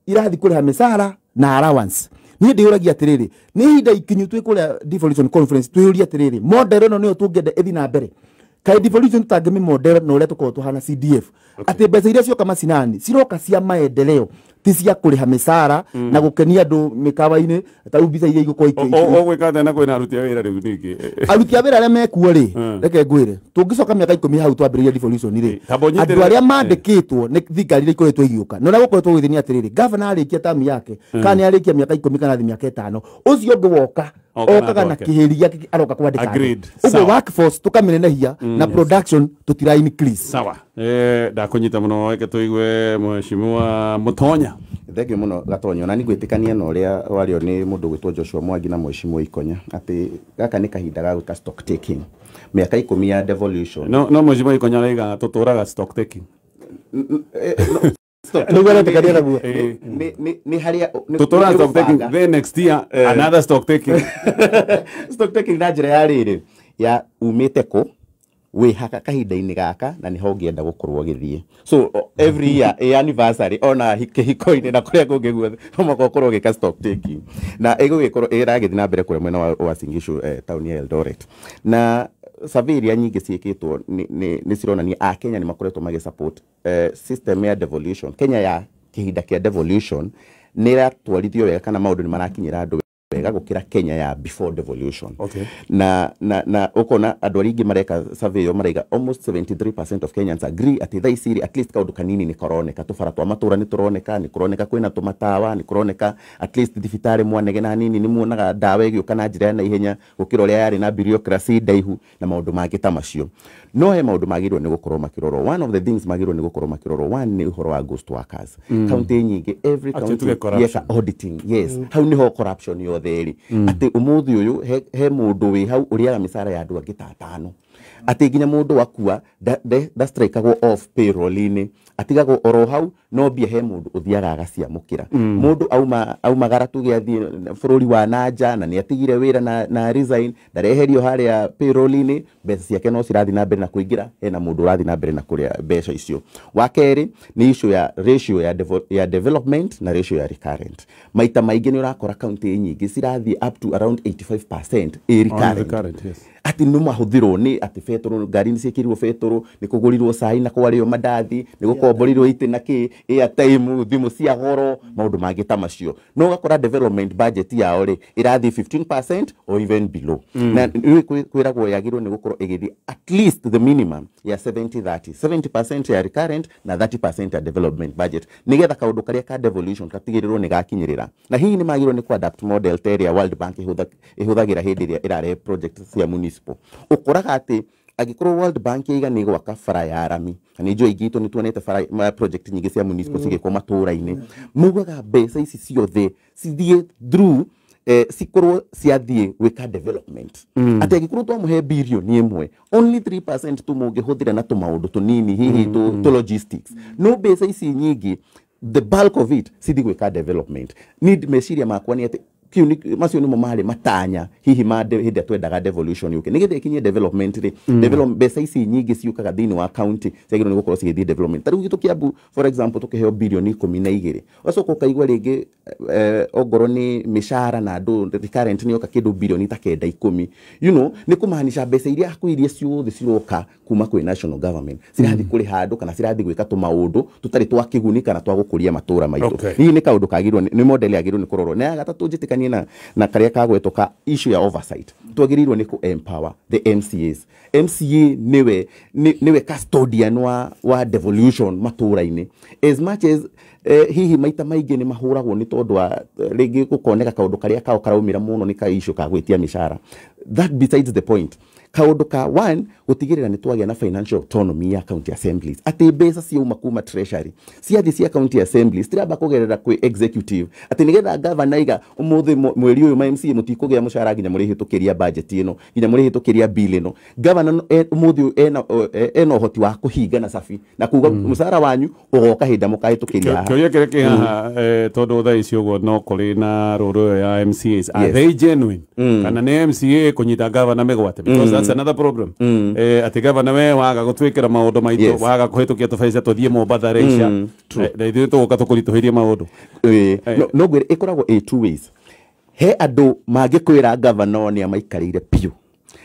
irathiĩ kũrĩha mĩcara na allowance. Niĩ ndĩyũragia atĩrĩrĩ, nĩ ihinda ikinyu twĩ kũrĩa devolution conference twĩyũrie atĩrĩrĩ, model ĩno nĩyo tũngĩenda ĩthiĩ na mbere. Kaĩ devolution tũtangĩmĩ model na ũrĩa tũkoragwo tũhana CDF. Atĩ mbeca iria cioka macinani ciroka cia maendeleo, ti cia kũrĩha mĩcara na gũkenia andũ mĩkawa-inĩ ta rĩu mbica iria igũkorwo Ũgwĩka atĩa na kwĩna aruti a wĩra rĩu ningĩ? Aruti a wĩra arĩa mekuo rĩ, reke ngwĩre, tũngĩcoka mĩaka 10 hau twambĩrĩria devolution rĩ, andũ arĩa mandĩkĩtwo nĩ thirikari iria ikoretwo igĩũka, na ũrĩa gũkoretwo gũgĩthiĩ nĩ atĩrĩrĩ, governor arĩkia tamu yake, kana nĩ arĩkia mĩaka 10 kana thĩ mĩaka 5, ũcio ũngĩ woka Okaga na kĩhĩri gĩake aroka kwandĩka ũguo workforce tũkamĩnenehia na production tũtira increase. Sawa, ndakunyita mũno, reke tũigue Mheshimiwa Mutonya. Thengiũ mũno Gatonyo, na nĩngwĩtĩkania na ũrĩa wario nĩ mũndũ gwĩtwo Joshua Mwangi na Mheshimiwa Ikonya atĩ gaka nĩ kahinda ga gwĩka stock taking, mĩaka 10 ya devolution. No Mheshimiwa Ikonya araiga tũtũraga stock taking. Nĩ harĩa tũtũraga stock taking, then next year another stock taking. Stock taking na njĩra ya rĩrĩ ya umĩte kũ wĩ haka kahinda-inĩ gaka na nĩho ũngĩenda gũkorwo ũgĩthiĩ. So every year a anniversary ona kĩhiko-inĩ na kũrĩa kũngĩ guothe no mũhaka ũkorwo ũgĩka stock taking, na ĩgũgĩkorwo ĩragĩthiĩ na mbere kũrĩa mwena wa Uasin Gishu, taũni ya Eldoret. Na survey iria nyingĩ ciĩkĩtwo nĩ cironania Akenya nĩ makoretwo magĩ support system ya devolution. Kenya ya kĩhinda kĩa devolution nĩ ĩratwarithio wega kana maũndũ nĩ marakinyĩra andũ wega gũkĩra Kenya ya before devolution. Okay. Na ũkona andũ arĩa aingĩ mareka survey ĩyo maraiga almost 73% of Kenyans agree atĩ thaa ici rĩ, at least kaũndũ kanini nĩ karoneka, tũbara twa matũra nĩ tũroneka, nĩ kũroneka kwĩna tũmatawa, nĩ kũroneka at least thibitarĩ mwanegena hanini nĩ muonaga ndawa ĩgĩũka na njĩra ya naihenya gũkĩra ũrĩa yarĩ na bureaucracy ndaihu na maũndũ mangĩ ta macio. No he maũndũ magĩrĩirwo nĩ gũkorwo makĩrorwo. One of the things magĩrĩirwo nĩ gũkorwo makĩrorwo, one nĩ ũhoro wa ghost workers. Kaunti nyingĩ, every county yeka auditing, yes, hau nĩho corruption yothe ĩrĩ. Atĩ ũmũthĩ ũyũ he mũndũ wĩ hau ũrĩaga mĩcara ya andũ angĩ ta atano, atĩ nginya mũndũ akua ndastrikagwo off payroll-inĩ, atigagwo oro hau, no mbia he mũndũ ũthiaga agaciamũkĩra. Mũndũ aumagara tuge athiĩ bũrũri wa nanja na nĩ atigire wĩra na resign, ndareherio harĩa payroll-inĩ, mbeca ciake no cirathiĩ na mbere na kũingĩra, hena mũndũ ũrathiĩ na mbere na kũrĩa mbeca icio. Wa kerĩ nĩ issue ya ratio ya development na ratio ya recurrent. Maita maingĩ nĩ ũrakora kaunti nyingĩ cirathiĩ up to around 85% ĩ recurrent. Yes. Atĩ nĩ mahũthĩrwo nĩ atĩ betũrũ, ngari nĩ ciĩkĩrirwo betũrũ, nĩ kũgũrirwo cai na kwarĩo mandathi, nĩ gũkomborirwo itĩ na kĩ, airtime, thimũ cia goro, maũndũ mangĩ ta macio. No ũgakora development budget yao rĩ ĩrathiĩ 15% or even below. Na nĩ kwĩragwo yagĩrĩirwo nĩ gũkorwo ĩgĩthiĩ at least the minimum ya 70-30, 70% ya recurrent na 30% ya development budget, nĩgetha kaũndũ karĩa ka devolution gatigĩrĩrwo nĩ gakinyĩrĩra. Na hihi nĩ magĩrĩirwo nĩ ku-adapt model ta ĩrĩa World Bank ĩhũthagĩra hĩndĩ ĩrĩa ĩrarehe project cia municipal. Ũkoraga atĩ angĩkorwo World Bank yaiga nĩ gwaka bara ya rami, na nĩ njũĩ aingĩ itũ nĩ tuonete bara project nyingĩ cia municipal cigĩkwo matũũra-inĩ, maugaga mbeca ici ciothe cithiĩ through cikorwo ciathiĩ gwĩka development. Atĩ angĩkorwo twamũhe birioni 1, only 3% tu mũngĩhũthĩra na tũmaũndũ tũnini hihi tũ logistics, no mbeca ici nyingĩ the bulk of it cithi gwĩka development. Ni meciria makwa nĩ atĩ macio nĩmo marĩ matanya hihi ma hĩndĩ ĩrĩa twendaga devolution yũke, nĩgetha ĩkinye development rĩ, mbeca ici nyingĩ ciũkaga thĩinĩ wa county ciagĩrĩirwo nĩ gũkorwo cigĩthiĩ development. Ta rĩu gitũ Kiambu for example tũkĩheo birioni 12, ũgacoka ũkaigua rĩngĩ ongorwo nĩ mĩcara na andũ recurrent nĩ yoka kĩndũ birioni ta 9 10, you know, nĩ kũmaanisha mbeca iria hakuhĩ iria ciothe ciroka kuma kwĩ national government cirathiĩ kũrĩha andũ kana cirathiĩ gwĩka tũmaũndũ tũtarĩ twa kĩguni kana twa gũkũria matũra maitũ. Hihi nĩ kaũndũ kagĩrĩirwo nĩ model yagĩrĩirwo nĩ kũrorwo. Na ya gatatũ njĩtĩkanie na karĩa kagwetwo ka issue ya oversight, twagĩrĩirwo nĩ ku empower the MCAs. MCA nĩwe custodian wa devolution matũra-inĩ, as much as hihi maita maingĩ nĩ mahũragwo nĩ tondũ wa rĩngĩ gũkoneka kaũndũ karĩa kao karaumĩra mũno nĩ ka issue ka gwĩtia mĩcara. That besides the point, kaũndũ ka one gũtigĩrĩra nĩ twagĩa na financial autonomy ya county assemblies, atĩ mbeca ciauma kuma treasury ciathiĩ cia county assemblies tiramba kũgerera kwĩ executive, atĩ nĩgetha governor aiga ũmũthĩ mweri ũyũ ma MCA mũtikũgĩa mũcara nginya mũrĩhĩtũkĩria budget ĩno, nginya mũrĩhĩtũkĩria bill ĩno. Governor ũmũthĩ ena ũhoti wa kũhinga na cabi na kuga mũcara wanyu ũgoka hĩndĩ mũkahĩtũkĩria haha. Kĩũria kĩrĩa kĩ haha, tondũ thaa ici ũguo no kũrĩ na rũrũ ya MCAs, are they genuine kana nĩ MCA kũnyita governor mĩgwate? Because that's another problem. Atĩ governor we waga gũtwĩkĩra maũndũ maitũ, waga kũhĩtũkia tũbeca tũthiĩ Mombatha rĩca, na ithuĩ tũgũka tũkũritũhĩrie maũndũ. No ngwĩre ĩkoragwo ĩ two ways. He andũ mangĩkwĩra governor nĩ amaikarĩire piũ,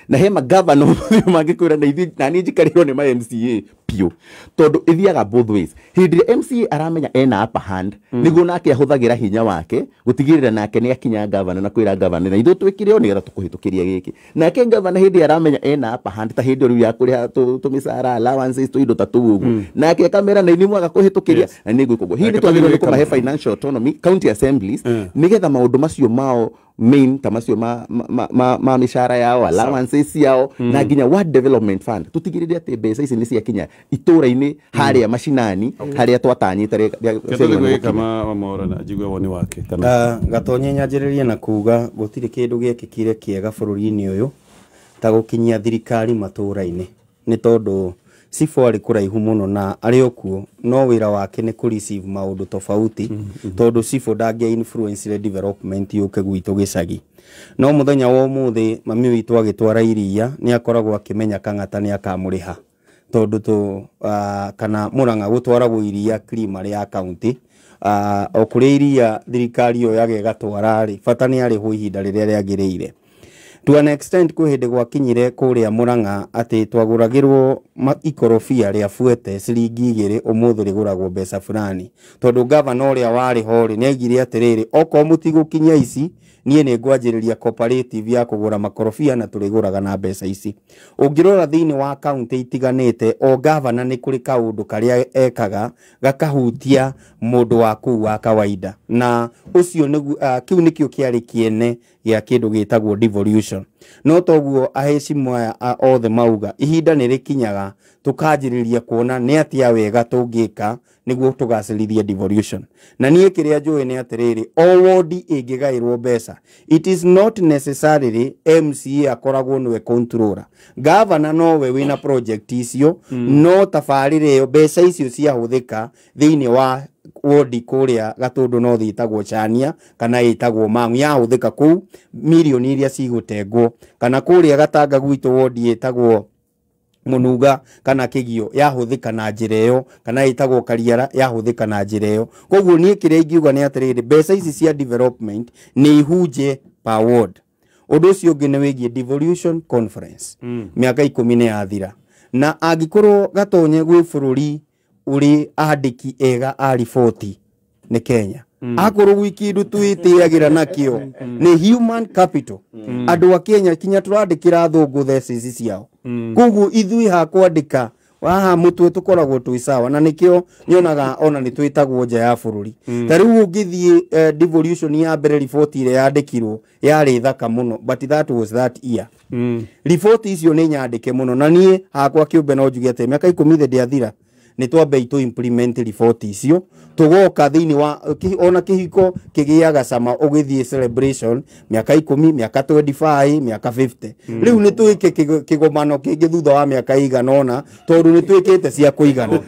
na he magavana mangĩkwĩra na ithuĩ na niĩ njikarĩirwo nĩ ma MCA piũ, tondũ ĩthiaga both ways. Hĩndĩ ĩrĩa MCA aramenya ena upper hand, nĩguo nake ahũthagĩra hinya wake gũtigĩrĩra nake nĩ akinya governor na kwĩra governor na ithuĩ twĩkire ũũ nĩgetha tũkũhĩtũkĩria gĩkĩ. Nake governor hĩndĩ ĩrĩa aramenya ena upper hand, ta hĩndĩ rĩu ya kũrĩha tũmĩcara allowances tũindo ta tũu ũguo, nake akamera na ithuĩ mwaga kũhĩtũkĩria na nĩ ngwĩka ũguo. Hihi nĩ twagĩrĩirwo nĩ kũmahe financial autonomy county assemblies nĩgetha maũndũ macio mao main ta macio ma mĩcara yao, allowances ciao, na nginya ward development fund, tũtigĩrĩre atĩ mbeca ici nĩ ciakinya itũra-inĩ harĩa macinani harĩa twatanyĩte. Rĩa Mamora na njigue woni wake kana Gatonye nyanjĩrĩrie na kuga gũtirĩ kĩndũ gĩekĩkire kĩega bũrũri-inĩ ũyũ ta gũkinyia thirikari matũra-inĩ, nĩ tondũ cibũ arĩ kũraihu mũno na arĩ o kuo, no wĩra wake nĩ kũ receive maũndũ tofauti, tondũ cibũ ndangĩa influence development yũke gwitũ gĩcagi. No mũthenya wa ũmũthĩ mami witũ agĩtwara iria nĩ akoragwo akĩmenya Kang'ata nĩ akamũrĩha, tondũ kana Murang'a gũtwaragwo iria creamery ya county, o kũrĩa iria thirikari yoyaga ĩgatwara rĩ, bata nĩ arĩhwo ihinda rĩrĩa rĩagĩrĩire. To an extent kwĩ hĩndĩ gwakinyire kũrĩa Murang'a atĩ twagũragĩrwo ikorobia rĩa buete ciringi 2, ũmũthĩ rĩgũragwo mbeca fulani, tondũ gavana ũrĩa warĩ ho rĩ nĩaigire atĩrĩrĩ, okorwo mũtigũkinyia ici niĩ nĩ ngwanjĩrĩria cooperative ya kũgũra makorobia na tũrĩgũraga na mbeca ici. Ũngĩrora thĩinĩ wa kaunti itiganĩte, o gavana nĩ kũrĩ kaũndũ karĩa ekaga gakahutia mũndũ wa kũu wa kawaida, na ũcio nĩguo kĩu nĩkĩo kĩarĩ kĩene gĩa kĩndũ gĩtagwo devolution. No toguo ahecimu aya othe mauga ihinda nĩ rĩkinyaga tũkanjĩrĩria kuona nĩ atĩa wega tũngĩka nĩguo tũgacĩrithie devolution. Na niĩ kĩrĩa njũĩ nĩ atĩrĩrĩ, o wodi ĩngĩgaĩrwo mbeca, it is not necessarily MCA akoragwo nĩwe controller, gavana nowe wĩna project icio, no tabarĩra ĩyo mbeca icio ciahũthĩka thĩinĩ wa wodi kũrĩa Gatũndũ no ĩtagwo Chania kana ĩtagwo Mang'u, yahũthĩka kũu mirioni iria cigũtengwo, kana kũrĩa Gatanga gwitũ wodi ĩtagwo Mũnuga kana Kĩgio yahũthĩka na njĩra ĩyo, kana ĩtagwo Kariara yahũthĩka na njĩra ĩyo. Koguo niĩ kĩrĩa ingiuga nĩ atĩrĩrĩ, mbeca ici cia development nĩ ihunje per ward. Ũndũ ũcio ũngĩ nĩ wĩgiĩ devolution conference. Mĩaka 10 nĩ yathira, na angĩkorwo Gatonye gwĩ bũrũri ũrĩ andĩki ega a riboti nĩ Kenya. Akorwo gwĩ kĩndũ twĩtĩagĩra nakĩo nĩ human capital. Andũ a Kenya kinya tũrandĩkĩra athũngũ thesis ciao. Koguo ithuĩ hakwandĩka haha mũtwe tũkoragwo twĩ sawa, na nĩkĩo nyonaga ona nĩ twĩtagwo nja ya bũrũri. Ta rĩu ũngĩthiĩ devolution ya mbere, riboti ĩrĩa yandĩkirwo yarĩ thaka mũno, but that was that year. Riboti icio nĩ nyandĩke mũno, na niĩ hakwa kĩũmbe no njuge atĩ mĩaka 10 ndĩathira nĩ twambei tũ implement riboti icio, tũgoka thĩinĩ wa ona kĩhiko kĩgĩaga cama ũgĩthiĩ celebration mĩaka 10, mĩaka 25, mĩaka 50. Rĩu nĩ twĩke kĩgomano kĩngĩ thutha wa mĩaka ĩigana ũna, tondũ nĩ twĩkĩte cia kũigana.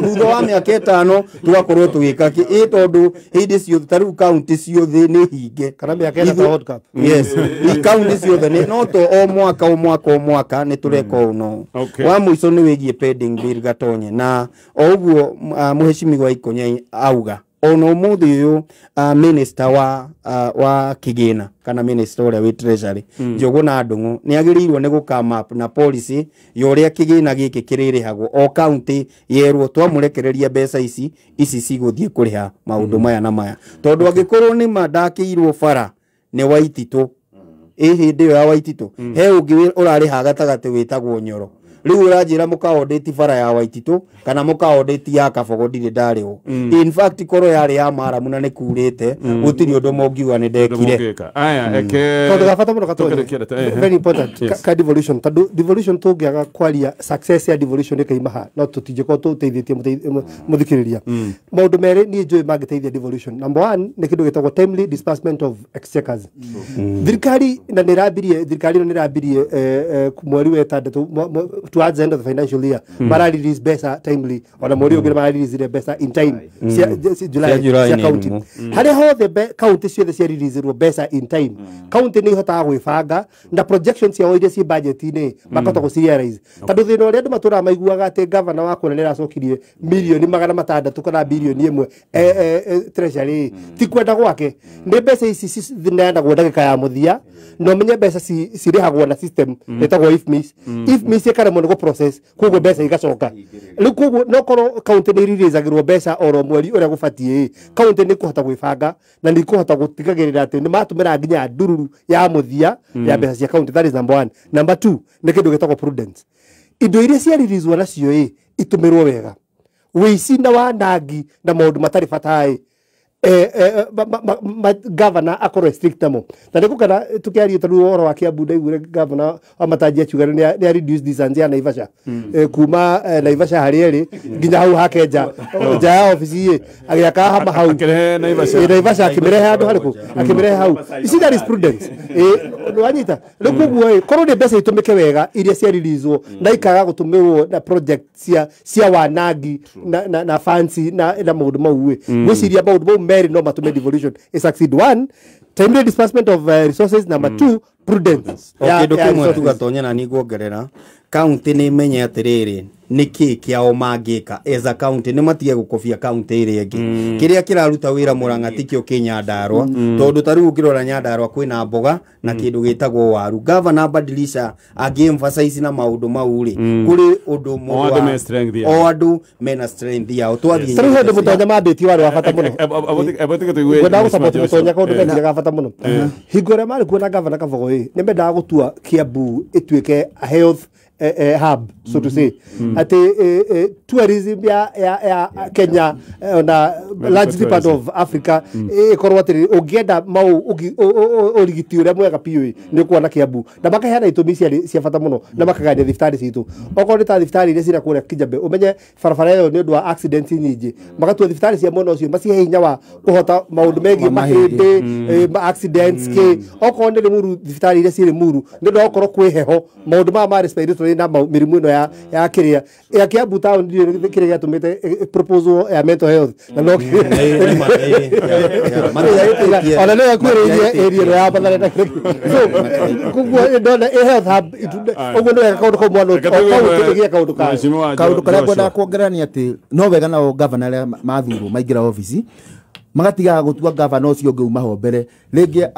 Thutha wa mĩaka 5 tũgakorwo tũgĩka tondũ hĩndĩ ciothe ta rĩu kaunti ciothe nĩ hinge, kana mĩaka ĩna ta World Cup. Yes, kaunti ciothe nĩ no to o mwaka o mwaka o mwaka nĩ tũreka ũũ. No wa mũico nĩ wĩgiĩ pending bill Gatonye, na o ũguo mũhecimiwa Ikonya auga ona ũmũthĩ ũyũ minister wa kĩgĩna kana minister ũrĩa wĩ treasury Njũgũna Ndung'u nĩ agĩrĩirwo nĩ gũ up na policy ya ũrĩa kĩgĩna gĩkĩ kĩrĩrĩhagwo o county, yerwo twamũrekereria mbeca ici, ici cigũthiĩ kũrĩha maũndũ maya na maya, tondũ angĩkorwo nĩ ma ndakĩirwo bara nĩ Waititũ, ĩ hĩndĩ ĩyo ya Waititũ he ũngĩ ũrarĩha gatagatĩ wĩtagwo Nyoro. Rĩu ũranjĩra mũkaondĩti bara ya Waititũ kana mũkaondĩti ya Kabogo ndirĩ ndarĩhwo. In fact korwo yarĩ ya maramu na nĩ kurĩte gũtirĩ ũndũ mũngiuga nĩ ndekire. Aya eke Kaũndũ ga bata mũno Gatonye, very important, ka devolution, tondũ devolution tũngĩaga kwaria success ya devolution ĩkaima ha no tũtingĩkorwo tũteithĩtie mũthikĩrĩria. Maũndũ merĩ niĩ njũĩ mangĩteithia devolution. Number one nĩ kĩndũ gĩtagwo timely disbursement of exchequers. Thirikari na nĩ ĩrambirie, thirikari ĩno nĩ ĩrambirie mweri wa ĩtandatũ towards the end of the financial year, mara release mbeca timely, ona mweri ũngĩ mara release mbeca in time cia July cia county. Harĩa hothe county ciothe cia release mbeca in time, county nĩ ihotaga gwĩbanga na projections ciao iria ciĩ budget-inĩ makahota gũ realize. Tondũ thĩna ũrĩa andũ matũraga maiguaga atĩ governor wa kũna nĩ aracokirie mirioni 600 kana bilioni 1 treasury, ti kwenda gwake, nĩ mbeca ici cineanagwo ndagĩka ya mũthia, na ũmenye mbeca cirĩhagwo na system ĩtagwo IFMIS. IFMIS ĩkaremwo nĩ gũ process, koguo mbeca igacoka. Rĩu koguo no korwo county nĩ ĩreleasagĩrwo mbeca oro mweri ũrĩa gũbatiĩ, county nĩ ĩkũhota gwĩbanga na nĩ ĩkũhota gũtigagĩrĩra atĩ nĩ matũmĩra nginya ndururu ya mũthia ya mbeca cia county. That is number one. Number two nĩ kĩndũ gĩtagwo prudence. Indo iria ciareleaswo nacio ĩ itũmĩrwo wega, wĩici na wanangi na maũndũ matarĩ bata ĩ Governor akorwo strict namo na nä kana tukiaria ta rä u ũhoro wa Kiambu, ndaiguire governor wa Matanji akiuga nĩ a reduce distance ya Naivasha, kuma Naivasha harĩa ĩrĩ nginya hau hake nja nja ya obici ĩ agĩaka hama hau. Akĩrehe Naivasha. Naivasha akĩmĩrehe handũ harĩkũ, akĩmĩrehe hau. You see, that is prudence. Nĩwanyita rĩu. Koguo ĩ korwo nĩ mbeca itũmĩke wega iria ciariricwo na ikaga gũtũmĩrwo na project cia wanangi na fancy na maũndũ mau ĩ, ngwĩciria maũndũ mau merĩ no matũme devolution i succeed. One, timely disbursement of resources. Number two, prudence O kĩndũ ya kĩmwe resources. Tugatonya na niguongerera kaunti nĩ imenye atĩrĩrĩ, nĩ kĩ kĩao mangĩka as a county, nĩ matige gũkobia kaunti ĩrĩa ĩngĩ. Kĩrĩa kĩraruta wĩra Mũrang'a tikĩo kĩ Nyandarũa, tondũ ta rĩu ũngĩrora Nyandarũa kwĩna mboga na kĩndũ gĩtagwo waru. Gavana badilisha angĩ emphasize na maũndũ mau rĩ, kũrĩ ũndũ mũndũ O andũ me strength yao. O andũ mena strength yao, twathiĩ Ta rĩu hĩndĩ mũtonya mambĩtie warĩ wa bata mũno. Ebe tũigue. Ngwendaga gũsupport mũtonya kaũndũ mekire ga bata mũno. Hingo ĩrĩa marĩ kuo na gavana Kabogo ĩ, nĩ mendaga gũtua Kiambu ĩtuĩke a health hub, so to say, atĩ tourism ya Kenya ona largely part of Africa ĩkorwo atĩrĩ, ũngĩenda mau ũrigiti ũrĩa mwega biũ ĩ, nĩ ũkuona Kiambu, na makaheana itũmi ciarĩ cia bata mũno na makagania thibitarĩ citũ, okorwo nĩ ta thibitarĩ iria cira kũrĩa Kijabe, ũmenye barabara ĩyo nĩ ũndũ wa accident nyingĩ, magatua thibitarĩ cia mwena ũcio macihe hinya wa kũhota maũndũ megiĩ mahĩndĩ, ma accidents kĩ, okorwo nĩ Limuru, thibitarĩ iria ciĩ Limuru nĩ ũndũ wa gũkorwo kwĩ heho, maũndũ maya ma respiratory na mĩrimũ ĩno ya kĩrĩa ya Kiambu town ndiũĩ kĩrĩa gĩatũmĩte proposal ya mental health na no ona no yakuĩrĩirie area ĩno ya Mathare na kĩrĩa. So koguo ndona ĩ health hub ũguo nĩ wega kaũndũ kau mwana o kaũntĩ ĩgĩe kaũndũ kayo. Mheshimiwa Kaundu karia Joshua. Ngwendaga kuongerera nĩ atĩ no wega nao gavana arĩa mathurwo maingĩra obici magatigaga gũtua gavana ũcio ũngĩ uma ho mbere rĩngĩ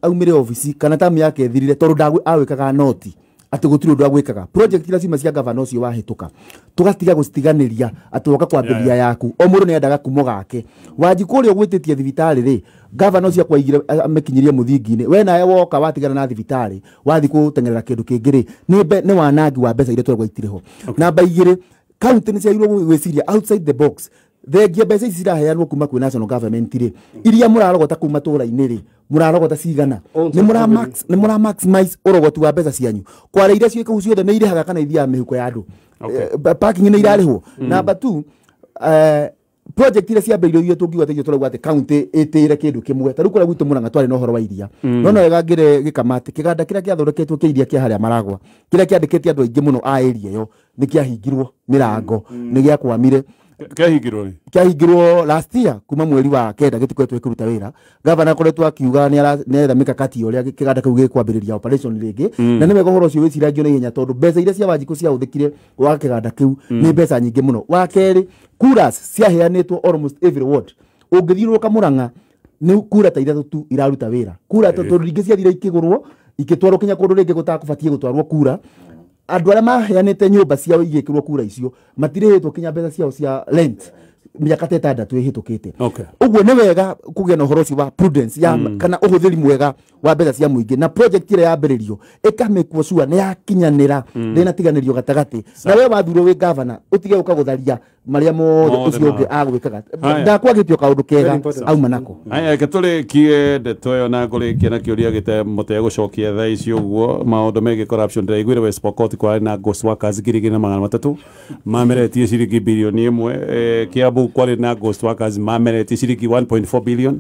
aumĩre obici kana tamu yake ĩthirire, tondũ agwĩkaga noti atĩ gũtirĩ ũndũ agwĩkaga. Project iria ciuma cia gavana ũcio wahĩtũka tũgatiga gũcitiganĩria atĩ woka kwambĩrĩria yaku. O mũndũ nĩendaga kumo gake. Wanjikũ ũrĩa ũgwĩtĩtie thibitarĩ rĩ, gavana ũcio akwaigire amĩkinyirie mũthingi-inĩ, we nawe woka watigana na thibitarĩ wathiĩ gũteng'erera kĩndũ kĩngĩ rĩ, nĩ wanangi wa mbeca iria tũragwa itirĩ ho. Namba igĩrĩ, kaunti nĩ ciagĩrĩirwo gwĩciria outside the box. Thengia mbeca ici ciraheanwo kuma kwĩ national government rĩ, iria mũrarogota kuu matũra-inĩ rĩ, mũrarogota cigana? Nĩ mũra maximize ũrogoti wa mbeca cianyu? Kwara iria ciĩ kũu ciothe nĩ irĩhaga kana ithiaga mĩhuko ya andũ? Parking nĩ irarĩhwo? Namba 2, project iria ciambĩrĩirio iria tũngiuga atĩ ithuĩ tũrauga atĩ county ĩtĩre kĩndũ kĩmwe, ta rĩu kũrĩa gwitũ Mũrang'a twarĩ na ũhoro wa iria, no wega ngĩre gĩkamati kĩganda kĩrĩa gĩathondeketwo kĩa iria kĩa harĩa Maragwa, kĩrĩa kĩandĩkĩte andũ aingĩ mũno a area ĩyo, nĩ kĩahingirwo mĩrango, nĩ gĩakwamire. Kĩahingirwo rĩ? Kĩahingirwo last year kuma mweri wa kenda, gĩtikoretwo gĩkĩruta wĩra. Gavana akoretwo akiuga nĩ nĩaretha mĩkakati ya ũrĩa kĩganda kĩu gĩkwambĩrĩria operation rĩngĩ, na nĩ wega ũhoro ũcio wĩciragio na ihenya, tondũ mbeca iria cia Wanjikũ ciahũthĩkire gwaka kĩganda kĩu nĩ mbeca nyingĩ mũno. Wa kerĩ, coolers ciaheanĩtwo almost every ward. Ũngĩthiũrũrũka Mũrang'a nĩ kura ta ithatũ tu iraruta wĩra, kura tondũ rĩngĩ ciathire ikĩgũrwo ikĩtwarwo kinya kũndũ rĩngĩ gũtakũbatiĩ gũtwarwo kura. Andũ arĩa maheanĩte nyũmba ciao igĩkĩrwo kura icio matirĩhĩtwo kinya mbeca ciao cia rent mĩaka ta 6 ĩhĩtũkĩte. Ũguo nĩ wega kũgĩa na ũhoro ũcio wa prudence ya kana ũhũthĩri mwega wa mbeca cia mũingĩ, na project ĩrĩa yambĩrĩrio ĩkamĩkwo sure nĩ yakinyanĩra, ndĩnatiganĩrio gatagatĩ, na we wathurwo wĩ gavana ũtige gũka gũtharia marĩa mothe Mothe ũcio ũngĩ agwĩkaga. Ndakwagĩtio kaũndũ kega auma nako. Aya, reke tũrĩkie ndeto ĩyo na ngũrĩkie na kĩũria gĩte mũtegũcokia thaa ici ũguo, maũndũ megiĩ corruption. Ndĩraiguire West Pokot kwarĩ na ghost workers 2300 mameretie ciringi 1 birioni. Kiambu kwarĩ na ghost workers mameretie ciringi 1.4 billion.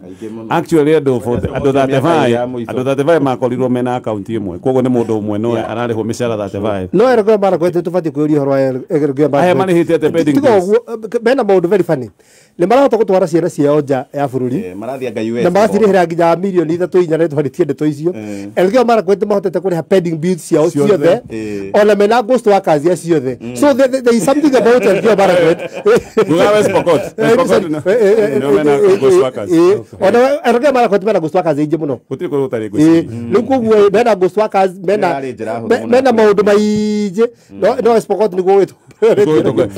Actually andũ andũ 35, andũ 35 makorirwo mena akaunti ĩmwe, koguo nĩ mũndũ ũmwe no ararĩhwo mĩcara 35. No Elgeyo Marakwet tũbatiĩ kwĩũria ũhoro wa Elgeyo Aya marĩhĩte atĩa pending Tiga bills? ũguo, mena maũndũ very funny, nĩ marahota gũtwara ciana ciao nja ya bũrũri Marathiĩ anga US. Na magacirĩhĩra nginya mirioni 3, 4 na twarĩtie ndeto icio. Elgeyo Marakwet mahotete kũrĩha pending bills ciao ciothe ona mena ghost workers ya ciothe. So there is something about Elgeyo Marakwet. Nguga West Pokot. West Pokot no mena ghost workers. Ona Elgeyo Marakwet mena ghost workers aingĩ mũno. Gũtirĩ kũndũ gũtarĩ ngũci. Rĩu koguo mena ghost workers, mena Ĩrarĩ njĩra hũthũ mũno. Mena maũndũ maingĩ, no West Pokot nĩguo wĩtwo.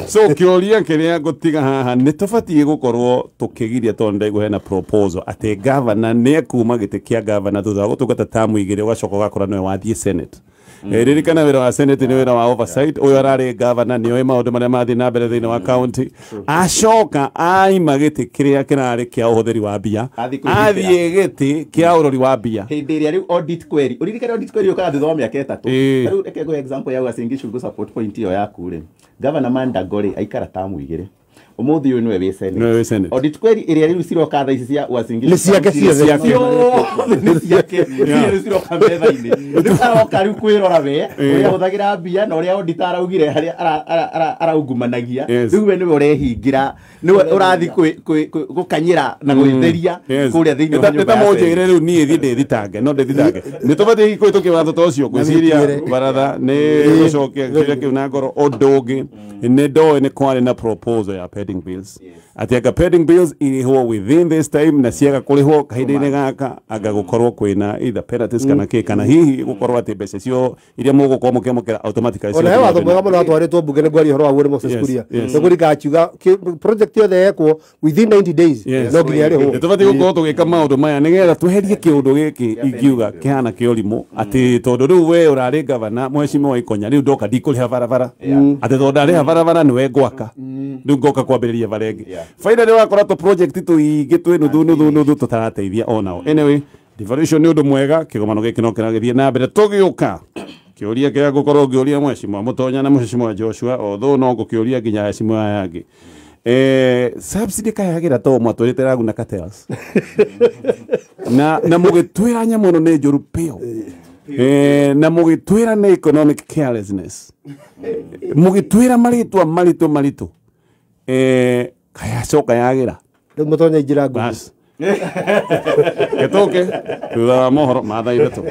So kĩũria kĩrĩa ngũtiga haha, nĩ tũbatiĩ gũkorwo tũkĩgiria, tondũ ndaigua hena proposal atĩ gavana nĩ ekuma gĩtĩ kĩa gavana thutha wa gũtungata tamu 2, ũgacoka ũgakora nĩwe wathiĩ senate. Ririkana wĩra wa Senate nĩ wĩra wa oversight. Ũyũ ararĩ governor, nĩoĩ maũndũ marĩa mathiĩ na mbere thĩinĩ wa county. Acoka aima gĩtĩ kĩrĩa kĩrarĩ kĩa ũhũthĩri wa mbia, Athiĩ kwĩgitĩra. athiĩ gĩtĩ kĩa ũrori wa mbia. Hĩndĩ ĩrĩa rĩu audit query, ũririkane audit query yũkaga thutha wa mĩaka 3. Ĩĩ. Rĩu reke ngũhe example ya Uasin Gishu support point ĩyo yaku rĩ, Governor Mandago rĩ, aikara tamu 2, ũmũthĩ ũyũ nĩwe wĩ Senate. Nĩwe wĩ Senate. Audit query ĩrĩa rĩu ciroka thaa ici cia Uasin Gishu Nĩ ciake ciothe. ciothe, nĩ ciake iria rĩu ciroka metha-inĩ. Rĩu aroka rĩu kwĩrora we ũrĩa ahũthagĩra mbia na ũrĩa auditor araugire harĩa araungumanagia. Rĩu we nĩwe ũrehingĩra, nĩwe ũrathiĩ gũkanyĩra na gwĩtheria kũrĩa thĩinĩ wa nyũmba ya Senate. Mũnjĩre rĩu niĩ thiĩ ndĩthitange, no ndĩthitange nĩ tũbatiĩ hihi kũhĩtũkia watho ta ũcio. Ngwĩciria baratha nĩ gũcokia kĩũria kĩu na ngoro. Ũndũ ũngĩ nĩ ndoĩ nĩ kwarĩ na proposal ya pending bills, atĩ anga pending bills irĩhwo within this time, na ciaga kũrĩhwo kahinda-inĩ gaka, anga gũkorwo kwĩna either penalties kana kĩ, kana hihi gũkorwo atĩ mbeca cio iria mũgũkorwo mũkĩamũkĩra automatically Ona he watho mwega mũno watwarĩtwo mbunge nĩ ngwaria ũhoro waguo nĩ Moses Kuria, nĩguo rikakiuga project yothe yekwo within 90 days no nginya ĩrĩhwo. Nĩ tũbatiĩ gũkorwo tũgĩka maũndũ maya nĩgetha tweherie kĩũndũ gĩkĩ ingiuga kĩhana kĩorimũ, atĩ tondũ rĩu we ũrarĩ gavana, mheshimiwa Ikonya, rĩu ndoka ndikũrĩha barabara, atĩ tondũ ndarĩha barabara nĩwe ngwaka, rĩu ngoka kwambĩrĩria bara ĩngĩ. Baida nĩ wakora tũ project tũingĩ twĩ nuthu nuthu nuthu tũtarateithia onao. Anyway, devolution nĩ ũndũ mwega. Kĩgomano gĩkĩ no kĩragĩthiĩ na mbere. Tũgĩũka, kĩũria kĩrĩa ngũkorwo ngĩũria mheshimiwa Mũtonya na mheshimiwa Joshua, although no ngũkĩũria nginya heshimiwa aya angĩ, subsidy kayagira to mwatwĩrĩte raguna cartels na mũgĩtwĩra nyamũ ĩno nĩ njũru piũ, na mũgĩtwĩra nĩ economic carelessness, mũgĩtwĩra marĩtwa maritũ maritũ, kayacoka yagĩra. Rĩu Mũtonya ingĩra ngubu. Bas gĩtũke thutha wa mohoro ma thaa 3.